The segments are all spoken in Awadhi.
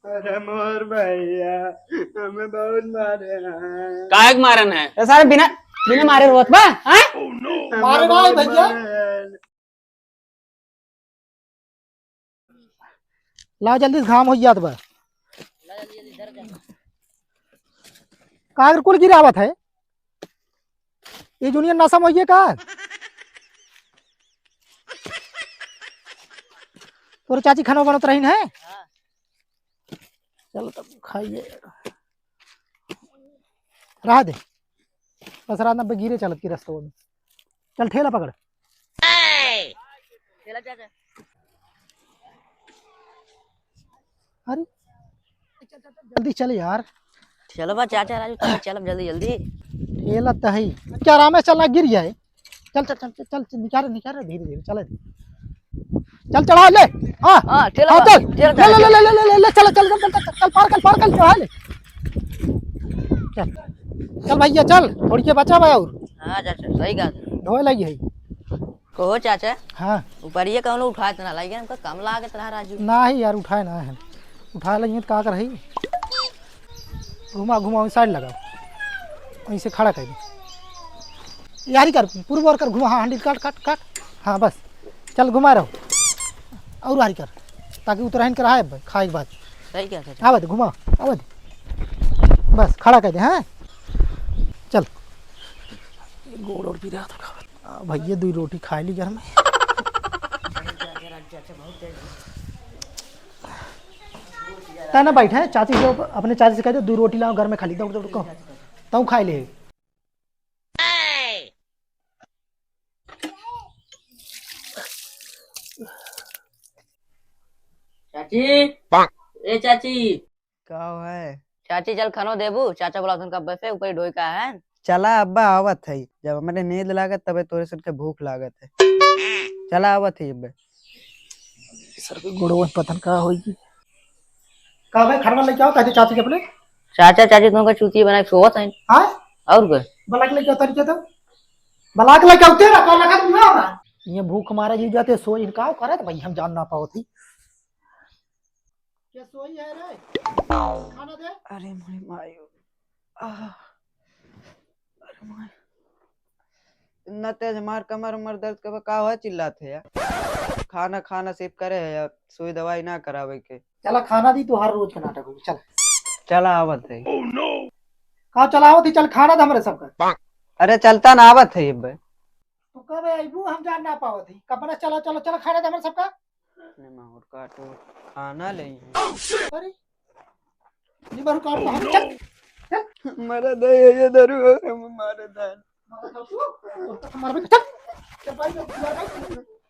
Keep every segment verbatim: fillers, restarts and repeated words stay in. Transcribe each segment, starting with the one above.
अरे मोर भैया, हमें बहुत मारे हैं। काहे के मारन है? ए सारे बिना, बिना मारे रोत बा, हैं? मारे ना है भैया। ला जल्दी से, घाम हो जात बा। का अगर कुल गिरावत है, ये जूनियर नशा में होइए का? तोरे चाची खाना बनत रहीन है? चल तब खाइए। रहा दे। बस रात में गिरे चलत की रस्तों में। चल ठेला पकड़। ठेला चाचा। अरे, चल, चल, चल, जल्दी चल यार। चल बा चाचा राजू, चल, चल जल्दी, जल्दी। ठेला तो है ही। क्या आराम है, चलना गिर जाए। चल, चल, चल, चल, चल, निकाल, निकाल, धीरे, धीरे, चल। चल, चढ़ा, ले। हाँ। हाँ, ठेला हाँ, बा, चल। ठेला ले, ले, चढ़ा। ले, ले, ले, ले, ले, चल, चल, चल, चल, चल, पार कर, पार कर, चढ़ा ले। चल। चल भैया, चल, थोड़ी के बचा बा और। हाँ चाचा, सही कहा। ढोए लगी है। कहो चाचा। हाँ। ऊपरिया कौनो उठाए त ना लगे, हमका कम लागत रहा राजू। नाही यार, उठाए ना है। उठाए लगी तो का कर है? घुमा, घुमा, वहीं साइड लगाओ। वहीं से खड़ा कर दे। यारी कर, पूर्व और कर, घुमा, हाँ, हैंडल काट, काट, काट। हाँ, बस। चल, घुमा रहो। और यारी कर, ताकि उतरहन कर आए अब, खाए के बाद। सही कहा चाचा। आवे दे, घुमा, आवे दे। बस, खड़ा कर दे, हाँ? चल। गोड़ और पिरात रहा। आ, भैया, दुई रोटी खाए ली घर में। ता ना बैठे, चाची से, अपने चाची से कह दे, दुई रोटी लाओ घर में खा ली, दौड़, दौड़, कहो। तऊ खाए ले। चाची, ए चाची। का है? चाची, चल खानो देबू, चाचा बोलावत हन कब्बे से, ऊपर ही ढोई का है। चला अब्बा, आवत है, जब हमरे नींद लागत, तबे तोरे सन के भूख लागत है। चला आवत है अब्बे। सर के गोड़वा पतन का होई। का भाई, खाना लेके आओ, कहते चाची के अपने। चाचा, चाची तुमका चूतिया बना के सोवत हैं। हाँ? और का? बलाक लेके आओ, तरीके तो। बलाक लेके आओ, तेरा कौन लगा दूंगा मैं? ये भूख मारे जी जाते, सोई का करे, तो भाई हम जान ना पावत ही। क्या सोई है रे? खाना दे। अरे मोरे मायो। आह। अरे माय। इतना तेज मार कमर उमर दर्द के बा, का हुआ चिल्लात है यार? खाना खाना सिर्फ करे है यार, सुई दवाई ना करावे के। चला खाना दी, तोहार रोज का नाटक हो, चल। चला आवत है। का चला आवत है, चल खाना दे हमरे सबका। अरे चलता ना आवत है ये बे। तू कब अइबू हम जान ना पावत है। कपड़ा चला, चला, चला खाना दे हमरे सबका। अपने माहौर काटो, खाना ले हैं। अरे, ये बार काट तो हम चल, चल। मरा दे ये दारू और हम मारे दान। मरबे, चल। चल भाई, चल भाई।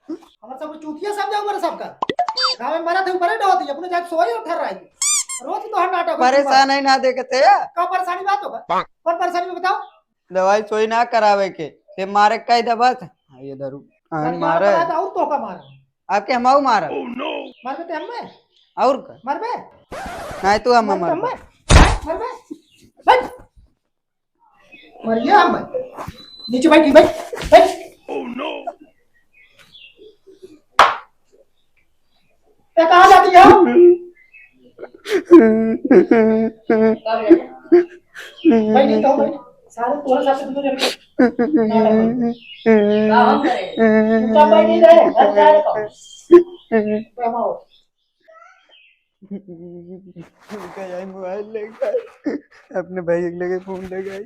हमारे सब चूतिया सब जाओ, मेरे सबका। गाँव में मरा थे, ऊपर ही डोती, अपने जाके सोई और ठहर रही। रोज तो हर नाटक होती परेशान है। है ना देखे थे। का परेशानी बात होगा? कौन परेशानी में बताओ? दवाई सोई ना करावे के, ते मारे कह दे बस। हाँ, ये दारू। हाँ, अरे मारे। मारा तो और तो का मारा। आपके हम आऊ मारब। मरबे ते हमें? और का? मरबे? नहीं, तू हम मरबे मरब। हमें? मरबे? बैठ। मरिया हम। नीचे बैठ, बैठ, बैठ। ए, कहाँ जाती है? बैठ, नहीं तो बैठ। सारे तोरे साथ दुनो जने। चुपचाप बैठ नहीं रहे, घर जा रहे तो। उनका यही मोबाइल लेके आए, अपने भाई के लगे फोन लगाई।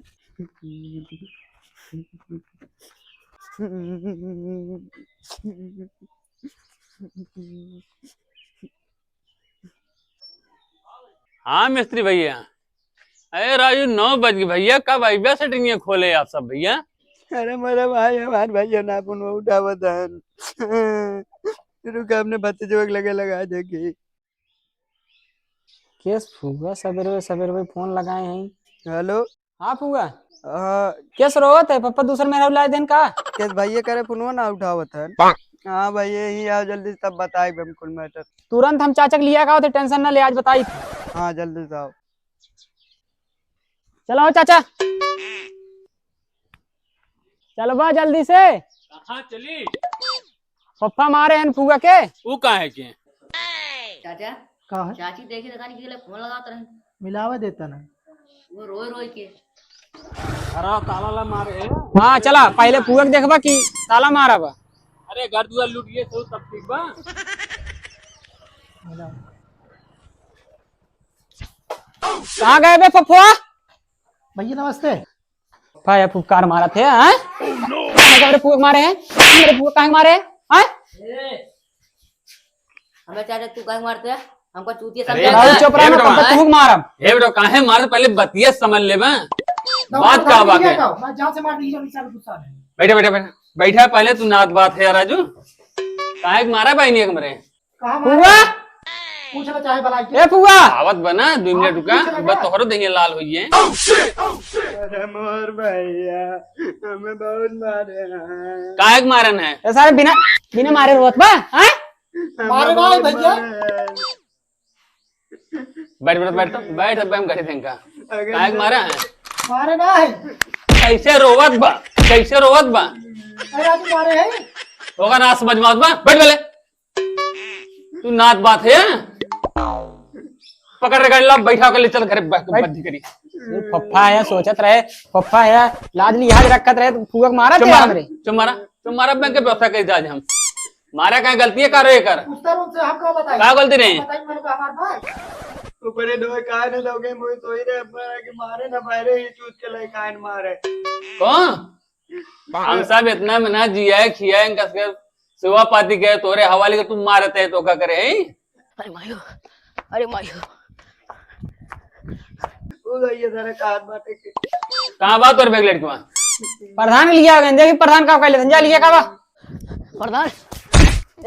हाँ मिस्त्री भैया, अरे राजू, नौ बज गए भैया, कब अइबे सेटिंग खोले आप सब भैया? अरे मेरे भाई, हमार भैया ना फोन उठावत हन। रुक, अपने भतीजवा के लगे लगा देखी। केस फुआ सबेरे सबेरे फोन लगाए हैं। हेलो। हाँ फुआ। हाँ। केस रोवत है, पप्पा दूसर मेहरारू लाए देन का? केस भैया करे फोनवा ना उठावत है। हाँ भैया, यही आओ जल्दी, तब बताई हम कुल मैटर। तुरंत हम चाचा के लिया का होते, टेंशन ना ले, आज बताई। हाँ जल्दी से आओ। चलो चाचा। चलबा जल्दी से। कहाँ चली? पप्पा मारे हैं फुआ के। वो काहे के? चाचा, का है? चाची देखी देखा नहीं, किसी फोन लगावत रहे। मिलावे देता ना। वो रोए रोए के। अरे ताला ला मारे। हाँ, चला, पहले फुआ के देखबा कि ताला मारा बा। अरे, घर दुआर लूट गए तो तब ठीक बा। मिलावे। कहाँ गए बे फफुआ? भैया नमस्ते। फफा या फुफकार मारत है, हैं? मेरे फुआ मारे हैं? मेरे फुआ काहे मारे हैं? हैं? हमें चाचा तू काहे मारते है? हमको चूतिया अरे समझा बाबू, क्या? चुप रहा, ए बेटवा, तब तू मारम। ए बेटवा, काहे मारत? पहले बतिया समझ ले बा। बात का बात है? मैं जान से मार दी, जो इंसान गुस्सा है। बैठा, बैठा, बैठा। बैठा पहले, तू नात बात है यार राजू। काहे के मारा भाई ने हमरे? कहाँ मारा? फुआ? पूछना चाहे भला के? ए फुआ! आवत बना, दो मिनट हाँ, रुका, पूछ ले बस ना। तोहरो देहिया लाल होइए। अरे मोर भैया, हमें बहुत मारे हैं। काहे के मारन है? ए सारे बिना, बिना मारे रोत बा, हैं? हमें मारे ना बहुत भैया। मारे हैं। बैठ, बैठ, बैठ, बैठ, अब हम घरे फेंका। अगर काहे के मारा है? मारे ना है। कैसे रोवत बा? कैसे रोवत बा? अरे आज मारे है। होगा ना समझ में आवत बा? बैठ पहले। तू नात बात है? पकड़ रे गाड़ी ला, बैठा के ले चल घरे, बै-, बैठ। बंदी करी। ये फफ्फा है, सोचत रहे, फफ्फा है, लाज लिहाज रखत रहे, तो फुआ के मारा चुप थे मारा, हमरे। चुप मारा, चुप मारा, बैंक के व्यवस्था करी आज हम। मारा का गलती है, का रे कर? उस्ताद उनसे हम का बताई? का गलती नहीं? बताई मेरे को हमार बात। ऊपरे डोए काहे न लोगे, मुझे सोई रे, अपना के मारे ना, बाहरे ही चूत के ले काहे न मारे। कौन? हम सब इतना मेहनत जिया है, खिया है, इनका सब सेवा पाती के, तोरे हवाले के तुम मारते हैं, तो का करे, हैं? अरे मायो, अरे मायो। ओ भैया, जरा कान बाटे के। कहाँ बा तोर बैग लड़कवा? प्रधान लिया गए, देखी प्रधान का कहले, जा लिया का बा? प्रधान,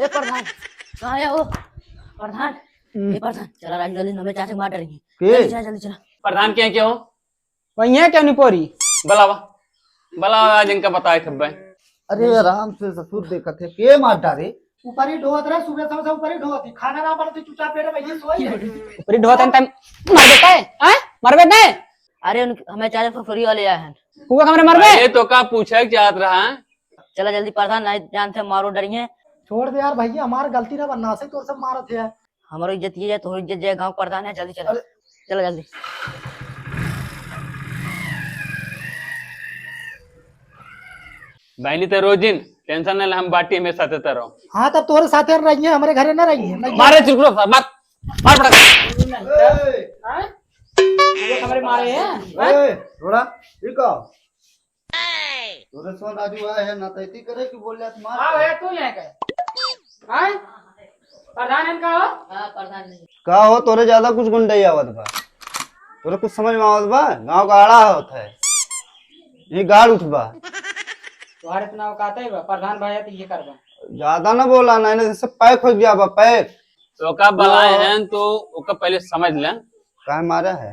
ए प्रधान, कहाँ है वो? प्रधान, हम्म। ए प्रधान, चला राजू जल्दी, हमें चाचा मार डरेंगे। के? जल्दी चला, जल्दी चला। प्रधान के हैं क्या हो? वही है क्या निपोरी? बुलावा, बुलावा, आज इनका बताए थे भाई। अरे आराम से ससुर देखत है, के मार डारे? ऊपर ही ढोत रहे, सुबह से, से ऊपर ही ढोत ही, खाना ना बनते, चुपचाप बैठे, वही सोई रहे। ऊपर ही ढोत है, टाइम मर बेटा है, हैं? मर बेटा है? अरे उन, हमें चाचा फुरफुरी वाले आए हैं। हुआ हमरे मर बे? पहले तो का पूछे के चाहत रहा है? चला जल्दी प्रधान, नहीं जानते मारो डरिए। छोड़ दे यार भैया, हमार गलती ना बनना से तोर सब मारत है। हमारो इज्जत ये जाए, तोहरी इज्जत जाए, गाँव प्रधान है, जल्दी चला। अरे। चला जल्दी। बहनी ते रोजिन, टेंशन ना ले, हम बाटी हमेशा साथे ते रहो। हाँ, तब तोहरे साथे रहिए, हमरे घरे ना रहिए, नहीं। मारे चुरकुरो, मार, मार पटक। हाँ? ये हमारे मारे हैं, हाँ? ए, थोड़ा, ठीक हो? तोरे सोन राजू आए हैं, ना तैती करे कि बोल जात मार। हाँ भैया, तू यहाँ का? हाँ? प्रधान है का हो? हाँ, प्रधान नहीं। का हो, तोरे ज्यादा कुछ गुंडई आवत बा? तोरे कुछ समझ में आवत बा? गाँव का आड़ा होत है, ये गाड़ उठ बा। तुम्हारे इतना औकात है बा, प्रधान भाई है तो ये करबा। ज्यादा ना बोला, नहीं, नहीं, जैसे पैक हो गया बा, पैक। तो का बलाए हैं तो ओका पहले समझ ले। काहे मारा है?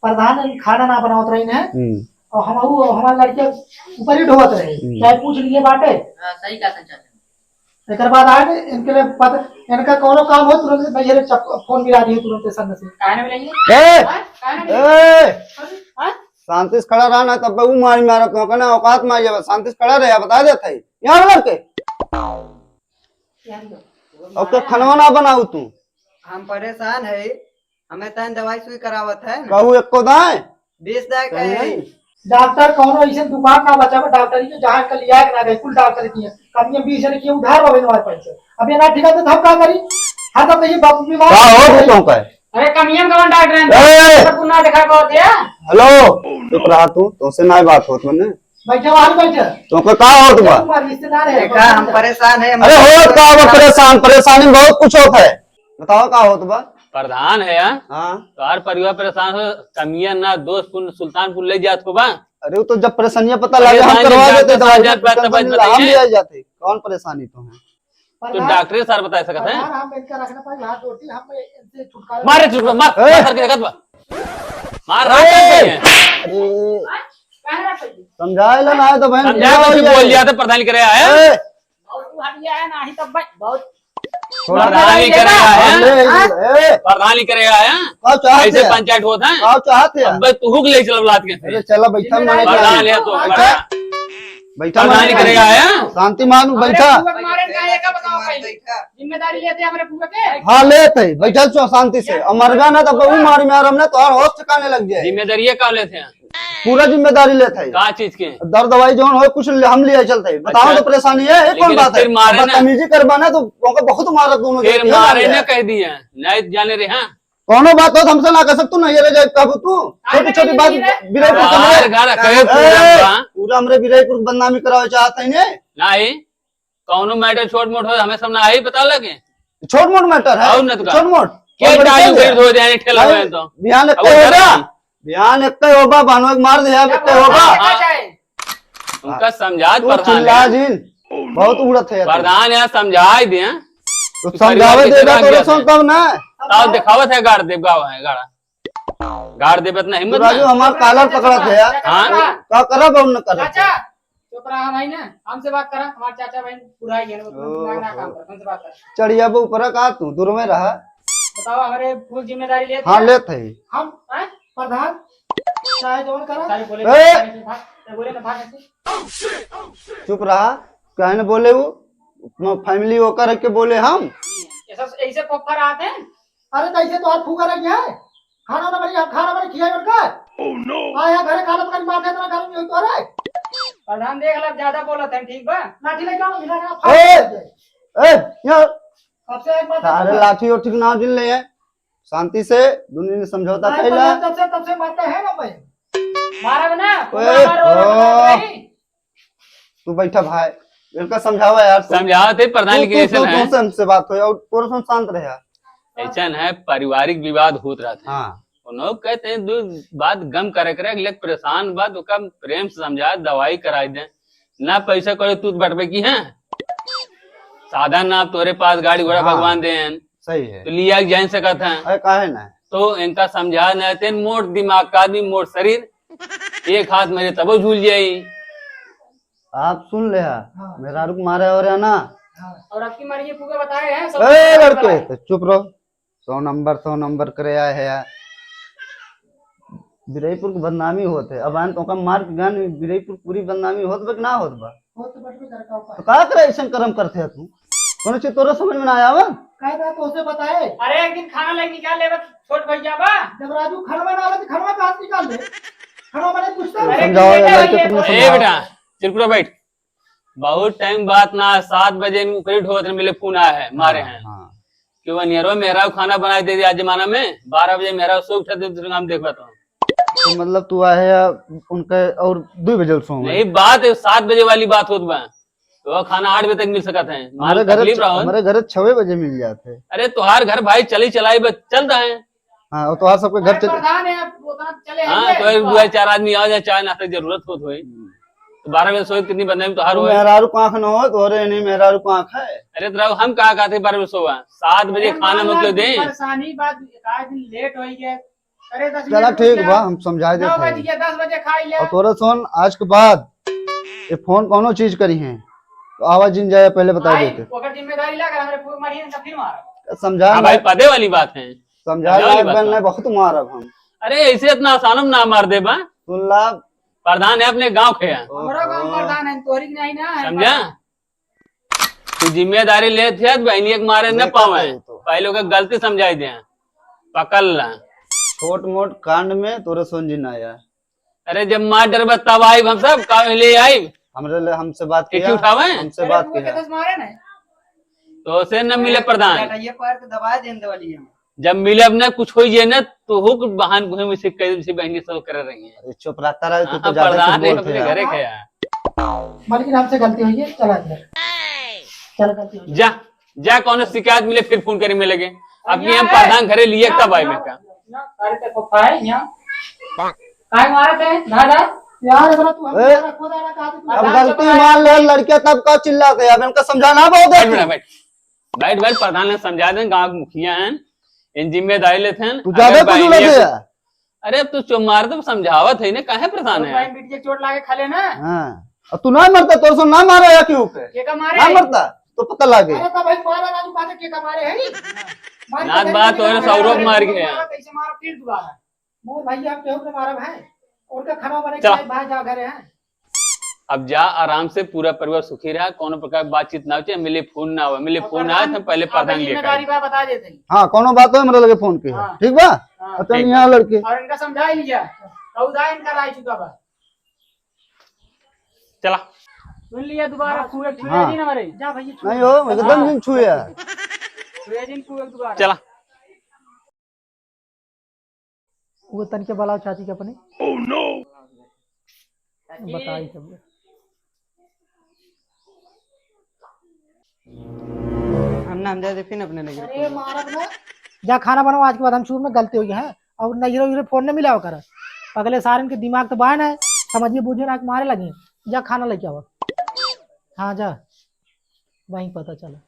प्रधान खाना ना बनावत रही ने, हम्म। और हम, वो हमारे लड़के ऊपर ही ढोवत रहे, हम्म। चाहे पूछ लिए बाटे। हाँ, सही कहा संचालन। एकर बाद आए ने, इनके लिए पता, इनका कौनो काम हो, तुरंत नैहरे चप-, फोन मिला दिए तुरंत संग से। काहे ना मिलेंगे? ए! हाँ? काहे ना मिलेंगे? ए! हाँ? शांति से खड़ा रहा ना, तब वो मारी मारा तो कहना औकात में आ जावे। शांति से खड़ा रहे, बता देता है। यहाँ लग के। यहाँ दो। अब तो खानवा ना बनाऊ तू। हम परेशान है, हमें तन दवाई सुई करावत है ना। कहू एको दाए? बीस दाए कहे। डॉक्टर कौनो ऐसे दुकान ना बचा बा, डॉक्टर के जहाँ कल लिया के ना गए, कुल डॉक्टर की है। कम ये बीस जने की उधार हो गए हमारे पैसे। अब ये ना ठीक है तो हम का करी? हर दम ये बाप बीमार का हो तू तो का? अरे कमियन कौन डॉक्टर हैं? ए! तो कुल ना देखा को होते हैं? हेलो, चुप रहा तू, तुमसे ना बात होत मने। बैठे वहाँ बैठे। तो का होत बा? तुम्हारे रिश्तेदार है। देखा, हम परेशान हैं। अरे होत का बा परेशान? परेशानी में बहुत कुछ होत है। बताओ का होत बा? प्रधान है यार। हाँ। तोहार परिवार परेशान हो, कमिया ना दोस्तपुर सुल्तानपुर ले जात को बा। अरे वो तो जब परेशानियां पता लगे हम करवा देते दवाई, परेशानी हम ले जाते। कौन परेशानी तो है? तो डॉक्टर साहब बता सकत है। प्रधान, हम इनका रखना पाई, हाथ जोड़ती, हम इनसे छुटकारा मारे चुप मार, ए! मार करके देखत बा। मार रात ए! करके। अरे। समझाए ला ना है तो बहन समझा तो बोल दिया था प्रधान करे आया। ए! बहुत उधार लिया है ना, ही तब भाई, बहुत। थोड़ा प्रधानी करे आया है। ले, ले, ए। प्रधानी करे आया है। का चाहत ऐसे है? पंचायत होत है। का चाहत है? अब तू हुक ले चल लात के। अरे चला बैठा, मने प्रधान है तो अच्छा। बड़ा। बैठा प्रधान मारे करे आया। शांति मान, अरे बैठा। फुआ के मारे का है, का बताओ भाई? जिम्मेदारी लेते हैं हमरे फुआ के। हाँ, लेत है, बैठल छो शांति से। और मरबे ना तो बहू मारी में आराम ना, तोहार होश ठिकाने लग जाए। जिम्मेदारी ये का लेते हैं? पूरा जिम्मेदारी लेत है। का चीज के? दर दवाई जौन हो, कुछ ले-, हम लिए चलते हैं। बताओ अच्छा। तो परेशानी है, ये कौन लेकिन बात है? फिर मारे ना। बदतमीजी करबा ना तो ओका बहुत मारत दोनों फिर जने। मारे ना कह दिए, नहीं जाने रे, हाँ। कौनो बात हो, हमसे ना कह सकतू, नहीं रे जाए, कहबू तू। छोटी छोटी बात, बिराईपुर का हमारे घर, घर कहे ए, पूरा बा। पूरा हमरे बिराईपुर की बदनामी करावे चाहत है ने? नहीं, कौनो मैटर छोट मोट हो, हमें सब ना आई पता लगे। छोट मोट मैटर है? और न तो का? छोट मोट। के और बड़ी टाइम चीज है? फिर धो जाए ठेला भाई, में तो। बिहान अब एक्के वो होगा, करें। बिहान एक्के होगा, बानो एक मार दे, अब क्या एक्के बोल होगा। रहा है? हाँ। उनका समझा तू प्रधान चिल्ला है। जिन, बहुत उड़त है तू। प्रधान यहाँ समझाई दे, हाँ? तो तू समझावे खाली दे, कितना तो गया सुन है? तब ना। तब दिखावत है गाड़ देव गाँव है गाड़ा। गाड़ देव इतना हिम्मत राजू, ना। हमार कालर पकड़त है यार। हाँ? का करब हम न करब? चाचा, चुप रहा भाई ना, हमसे बात करा, हमार चाचा भाई बुढ़ाई है, वो तुरंत ओहो। दिमाग ना काम करत, हमसे बात करा। चढ़िया बो ऊपर का तू, दूर में रहा। बताओ, हमारे फुल जिम्मेदारी लेत हाँ, है? लेत है। हम, हैं? प्रधान, चाहे जौन करा। सारे बोले, ए! सारे बोले ना, भाग ऐसे। चुप रहा, काहे न बोले वो? अपना फैमिली ओकर के बोले हम। ऐसा, ऐसे फोफर आते हैं? अरे, तो ऐसे तो हाथ फूका रह गया है। खाना ना बनी, खाना बनी, खिया उनका। Oh no! आया घरे खाना पकाई, मार देता घर में, यही तो रहे। प्रधान देख ला, ज्यादा बोलत है, ठीक बा? लाठी लेके आओ, मिला ना, ए! फाड़ दे। ए, यहाँ सबसे एक बात है, सारे लाठी और ठीक ना जिन ले हैं। शांति से दुनिया ने समझौता भाई, कैला। तब से, तब से मारता है ना भाई। मारब ना, ओए, हमारा रोल हाँ। भाई। तू बैठा भाई, इनका समझावा यार तू। समझावत है प्रधान तू, लेकिन तू, ऐसे तू, ना है। तुमसे हमसे बात हो और तोरे से शांत रहे यार। ऐसा ना है, पारिवारिक विवाद होत रहता है। हाँ। उन्हों कहते हैं, दो बात गम करे करे, अगले परेशान बा, तो का प्रेम से समझा, दवाई कराई दे, ना पैसा करे तू बटबे की है। साधन ना तोरे पास, गाड़ी घोड़ा हाँ। भगवान दे हैं। सही है। तो लिया जान सकत है। अरे काहे ना? तो इनका समझा न देते, मोट दिमाग का आदमी, मोट शरीर, एक हाथ मेरे तबो झूल जाई। आप सुन ले हा, हाँ। मेहरारू के मारे हो रहा ना। हाँ। और आपकी मर्जी पूरा बताए हैं, सब ए बताए। लड़के, तो चुप रहो। सौ नंबर, सौ नंबर करे आए है यार। बिरईपुर की बदनामी होत है। अब आन तो का मार के गान बिरईपुर पूरी बदनामी होत बा कि ना होत बा? होत बटबे करता हूँ। तो का करे ऐसन कर्म करते है तू? कौन चीज तोरे समझ में ना आवा? काहे बा तोसे बताए? अरे एक दिन खाना लेके निकाल लेबे, छोट भैया बा। जब राजू खानवा ना आवे तो खानवा कहाँ से निकाल दे? खानवा बने पूछता है। अरे समझाओ बेटा, यार, ये तुमने ए समझाओ। बेटा, चिरकुटा बैठ। बहुत टाइम बात ना, सात बजे में ओकरे ढोत मिले, फोन आया है, मारे हाँ, हैं। हाँ। कि वो नियरवा मेहरारू खाना बनाए दे दिया, आज जमाना में बारह बजे मेहरारू सो उठा दे, दूसरे काम देख लेता हूँ। तो मतलब तू आए है उनके और दो बजे सो में? नहीं, बात है सात बजे वाली बात होत बा, तो वो खाना आठ बजे तक मिल सकत है। हमारे माल घर तकलीफ रहो। हमारे घर छवे बजे मिल जाते। अरे तोहार घर भाई चली चलाई बस चलता है। हाँ, वो तोहार सबके घर अरे चले। प्रधान है, अब उतना चले हाँ, आएंगे। तो एक दो चार आदमी आ जाए, चाय नाश्ते की जरूरत हो तो है। हम्म। तो बारह बजे सोए कितनी बदनामी तोहार तू होए। मेहरारू को आँख न हो, तोरे नहीं मेहरारू को आँख है। अरे तो रहो, हम कहा कहते बारह बजे सोवा, सात बजे अरे खाना मान ला मतलब कि दे। परेशानी बात, एक आध दिन लेट हो गया। अरे दस चला मिनट रुक ठीक जा। बा, हम समझाए नौ देते बज हैं। गया, दस बजे खा ले। और तोरे सोन आज के बाद ये फोन कौनो चीज करी है तो आवाज जिन जाए पहले बता भाई, देते। ओकर जिम्मेदारी ला कर हमरे फूक मारी है, फिर मारा। समझा हाँ भाई, भाई। पदे वाली बात है। समझा पदे वाली लायक बात बन है। नहीं, बहुत मारब हम। अरे ऐसे इतना आसान में ना मार दे बा। सुन ला। प्रधान है अपने गांव के। हमारा गांव ओहो। प्रधान है, तोरी की नहीं ना है समझा? प्रधान। तू जिम्मेदारी लेत है, बहनिया के मारे न देखा पावे। तो, तो। पहले ओके गलती समझाई दे। पकड़ ला। छोट मोट कांड में तोरे सोन जी ना आया। अरे जब मार डरबा तब आइब हम सब, का ले आइब? हमरे ले हमसे बात एक ही किया, उठावे? हमसे अरे बात वो किया। कितना मारे ना? तो से न मिले प्रधान। ये पैर के दबाए देने वाली है। जब मिले अपने कुछ हो जाए ना, तो हो बहान घूमे से कह से बहनी सब कर रही है। अरे चुप रहता रहे, तू हाँ, तो ज्यादा प्रधान कुछ है, बोलते अपने हैं। घरे के है। मालिक, हमसे गलती हुई है, चला अंदर। चल, गलती हुई है। जा, जा, कौनो शिकायत मिले, फिर फोन करे मिलेगे। अब ये हम प्रधान घरे लिए तब आए बेटा। ना, सारे ते को खाए यहाँ। काय मारत है? दादा? यार, इतना तू हम ए, खुदा ना कहा तू अब गलती मान ले, लड़के तब का चिल्लाते हैं, अब इनका समझाना बहुत है। बैठ बेटा, बैठ। बैठ, बैठ, प्रधान ने समझा दें, गांव के मुखिया हैं, इन जिम्मेदारी लेते हैं। तू ज्यादा अगर कुछ उड़ा दे यार। अरे, अब तू चो मार तो समझावत है ना, काहे परेशान है? भाई, बिटिया चोट लागे खा लेना। हाँ। अब तू ना मरता, तोर से ना मारा या क्यों के? के का मारे? ना मरता, तो पता लागे। अरे, तो भाई मारा ना, तू बात के का मारे है? मार नाथ के बात घरे और में सौरभ मार के। मारा, कैसे मारा फिर दोबारा? मोर भाई, आप केहू के मारब है? उनका खाना बने के चल। भाई, बाहर जाओ, घरे हैं। अब जा आराम से, पूरा परिवार सुखी रहा, कोनो प्रकार के बातचीत ना होचे, मिले फोन ना हो, मिले फोन आए तो पहले प्रधान के जिम्मेदारी बा, बता देते हैं। हाँ, कोनो बात हो, हमरा लगे फोन के, हाँ। ठीक बा? हाँ। अब चल ठीक। यहाँ लड़के। और इनका समझा ही लिया, कौदा इनका राय चुका बा। चला। सुन लिया, दोबारा हाँ, फूल छुए हाँ। जी ना मरे। जा भैया, छुए। नहीं हो, एकदम हाँ। जिन छुए यार। छुए जिन फूल दोबारा। चला। वो तनिके बुलाओ चाची के अपने। Oh no! बताई सब। हम ना, हम जाए, फिर अपने लगे। अरे मारब ना। जा खाना बनाओ, आज के बाद हम शुरू में गलती हो गई है। और नजरो उजरो फोन न मिलाओ कर। पगले सारन के दिमाग तो बाहर है, समझिए बूझे ना मारे लगे। जा खाना लेके आओ। हाँ जा, वहीं पता चला।